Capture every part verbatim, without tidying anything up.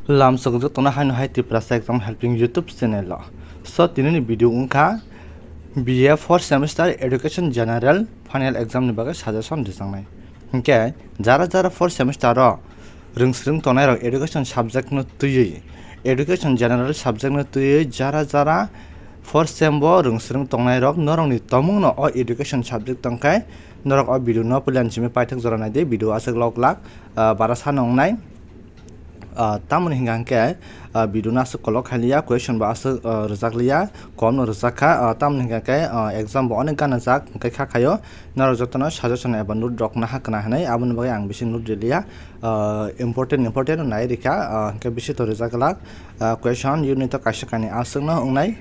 Lamsok jotono haino hai Tiprasa Exam Helping YouTube channel o. So, tinini video wngkha B A fourth semester Education General final exam ni bagwi suggestion rijaknai. Hinkhe jara jara fourth semester o rwngsrwng tongnai rok education subject no twiwi, education general subject no twiwi jara jara fourth sem bo rwngsrwng tongnai rok norokni tomung no o education subject tongkhe norok o video no puila ni simi paithak jora naidi, video aswk lok lak, ah, bara sano wngnai. Ah, tamoni hingka hingke, ah, video no aswk kolok khailiya, question bo aswk, ah, rwjak liya, kom no rwjak kha, ah, tamoni hingka khe, ah, exam bo onek gana jak hingke kha khaio, norok jotono suggestion eba note rok no hakna hinwi, aboni bagwi ang bisi note riliya, ah, important important no nai rikha, ah, hingke bisi to rwjak glak, ah, question unit o kaisa kainwi aswk no wngnai.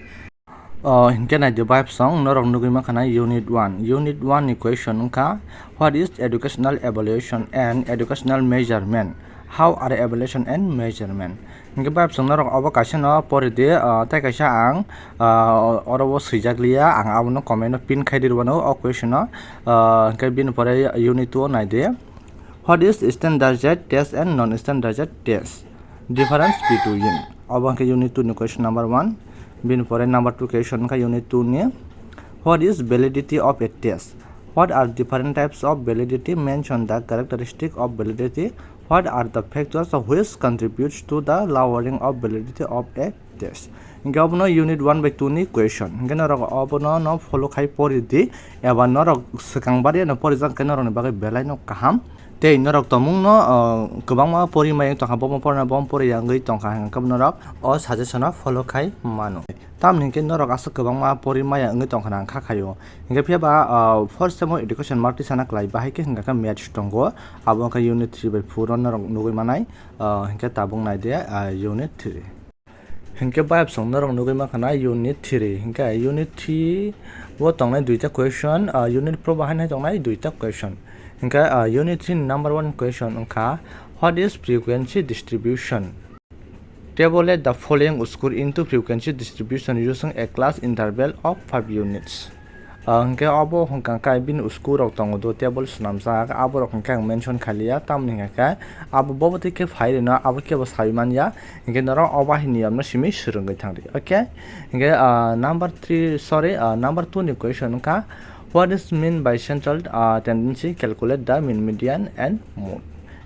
Oh, hinkhe naidi bai bwsong norok nugwi mankha na unit one. Unit one ni question wngkha, "What is educational evaluation and educational measurement? How are evaluation and measurement?" Hinkhe bai bwsong norok obo kaisa no pori di, ah, tei kaisa ang, ah, oro o swijak liya, ang abono comment o pin khai di rwano o question no. Ah, hinkhe bini pore unit two o naidi. What is standardized test and non-standardized test? Difference between. Obo hwnkhe unit two ni question number one. Bini pore number two question wngkha unit two ni. What is validity of a test? What are different types of validity? Mention the characteristic of validity. What are the factors which contributes to the lowering of validity of a test? Hinkhe obono unit one bai two ni question. Hinkhe norok obono no follow khai pori di, eba norok swkang bari no porijak khe norokni bagwi belai no kaham. Tei norok tomung no, ah, kwbangma pori mai tongkha, bomo porna bomo pori ya wngwi tongkha, hinkhe norok o suggestion no follow khai mano. Tamni hinkhe norok aswk kwbangma pori maya wngwi tongkha na wngkha khaio. Hinkhe phiya ba, ah, fourth sem o education mark tisana klai bahai khe hinkha khe maths tongo, abo wngkha unit three bai four o norok nugwi manai, ah, hinkhe tabuk naidi, ah, unit three. Hinkhe bayapsong norok nugwi mankha na unit three. Hinkhe unit three o tongnai duita question, ah, unit four bo haino tongnai duita question. Hinkhe, ah, unit three ni number one question wngkha, "What is frequency distribution? Tabulate the following score into frequency distribution using a class interval of five units." Ah, hwnkhe obo hwnkha khe bini school rok tongo do table swnamjak, aborok hwnkhe ang mention khailiya, tamoni hwnkha khe abo bobo twi khe phai rwna abo kebo saui manya, hinkhe norok o bahai niyomno simi swrwngwi thangdi, okay? Hinkhe, ah, number three, sorry, ah, number two ni question wngkha, "What is mean by central, ah, tendency? Calculate the mean, median and mode."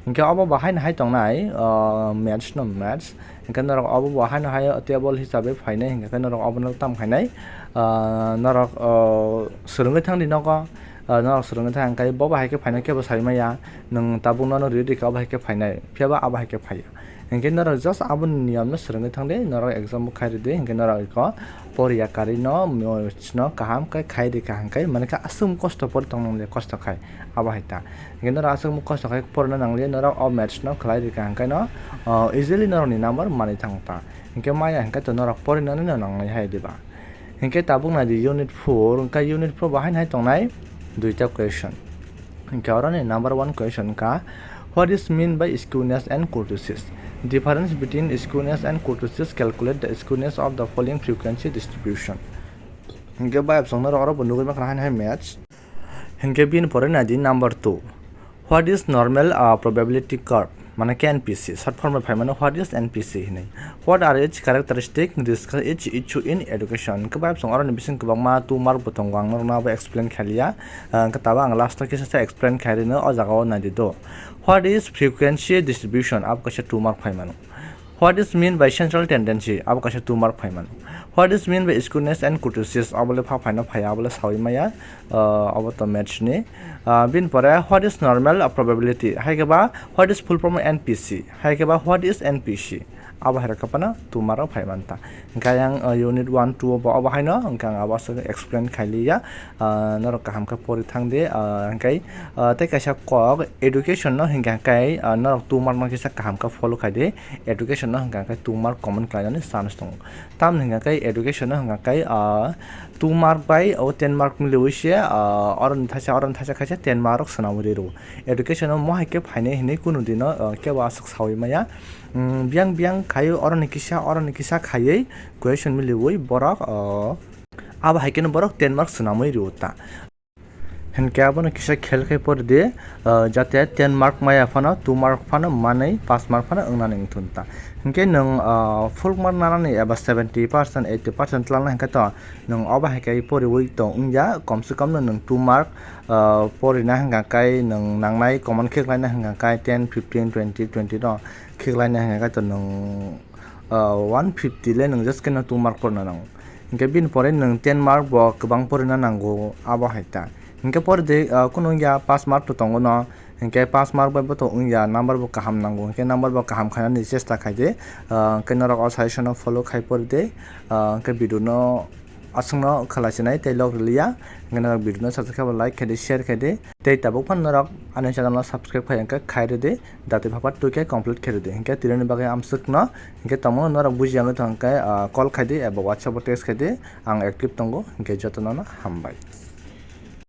Hinkhe obo bo haino hai tongnai, ah, maths no maths. Hinkhe norok obo bo haino hai table hisabe phainai, hinkhe norok obono tam khainai, ah, norok, ah, swrwngwi thangdi nogo, ah, norok swrwngwi thang, hinkhe bo bo hai khe phainai kebo sai maya, nwng tabuk nono riri rikha obo hai khe phainai, phiya ba abo hai khe phaiya. Hinkhe norok just aboni niyomno swrwngwi thangdi, norok exam bo khai rwdi, hinkhe norok eko poriya karwi no, maths no kaham khe khai rikha, hinkhe mani khe aswk kosto pori tongmani kosto khai, abo hai ta. Hinkhe norok aswk kosto khai porina nangliya, norok o maths no khlai rikha, hinkhe no, o, easily norokni number manwi thango ta. Hinkhe maya hinkhe to norok porinani no nangnai hai diba. Hinkhe tabuk naidi unit four, hinkhe unit four bo haino hai tongnai duita question. Hinkhe oroni number one question wngkha, "What is mean by skewness and kurtosis? Difference between skewness and kurtosis, calculate the skewness of the following frequency distribution." Hinkhe bayapsong norok oro bo nugwi mankha haino hai maths. Hinkhe bini pore naidi number two. What is normal, uh, probability curve? Mane khe N P C, short form bai phaimano what is N P C hinwi. What are its characteristic? Discuss each issue in education. Hinkhe bayapsong oroni bising kwbangma two mark bo tongo, ang norokno abo explain khailiya. Uh, hinkhe tabuk ang last o kisa sa explain khairino o jaga o naidi do. What is frequency distribution? Abo kaisa two mark phaimano. What is mean by central tendency? Abo kaisa two mark phaimano. What is mean by skewness and kurtosis? Abo le pha phaino phaiya, abo le saui maya, ah, abo to maths ni. Ah, bini pore, what is normal, ah, probability? Hai khe ba, what is full form N P C? Hai khe ba, what is N P C? Abo hai rok phano two mark o phai manta. Hinkhe ang, ah, unit one, two bo abo haino, hinkhe ang abo aswk explain khailiya. Ah, norok kaham khe pori thangdi, ah, hinkhe, ah, tei kaisa kok education no hinkhe, hinkhe, ah, norok two mark no kisa kaham khe follow khaidi. Education no hwnkha khe two mark common khlainani chance tongo. Tamoni hwnkha khe education no hwnkha khe, ah, two mark bai o ten mark miliwi se, ah, oroni thaisa, oroni thaisa khaisa ten mark rok swnamwi rw. Education no mohai khe phainai hinwi kunu dino, ah, kebo aswk saui maya. Mm, biyang biyang khaiwi oroni kisa, oroni kisa khaiwi question miliwi borok, ah, abo hai kheno borok ten mark swnamwi rw ta. Hinkhe abono kisa khel khai pori di, ah, jate ten mark maya phano, two mark phano manwi, pass mark phano wngnani wngthun ta. Hinkhe nwng, ah, full mark nanani eba seventy percent, eighty percent twlangna hinkhe to nwng obo hai khe poriwi tong wngya, kom se kom no nwng two mark, ah, porina hinkha khe nwng nangnai common khe khlaina hinkha khe ten, fifteen, twenty, twenty no khe khlaina hinkha khe to nwng, ah, one fifty le nwng just khe no two mark porina nango. Hinkhe bini pore nwng ten mark bo kwbang porina nango abo hai ta. Hinkhe pore de, ah, kunu wngya pass mark to tongo no. Hinkhe pass mark bai bo to wngya, number bo kaham nango. Hinkhe number bo kaham khainani chesta khai de. Ah, hinkhe norok o suggestion no follow khai pori de. Ah, hinkhe video no aswkno khalai sinai tei log rwliya. Hinkhe norok video no sajak khe bo like khai de, share khai de. Tei tabuk phano norok ani channel no subscribe khai hinkhe khai rw de. Dati phapar twi khe complete khai rw de. Hinkhe tini ni bagwi amswkno. Hinkhe tamo norok bujiya wngwi tong khe, ah, call khai de eba WhatsApp o text khai de. Ang active tongo. Hinkhe jotono no hambai.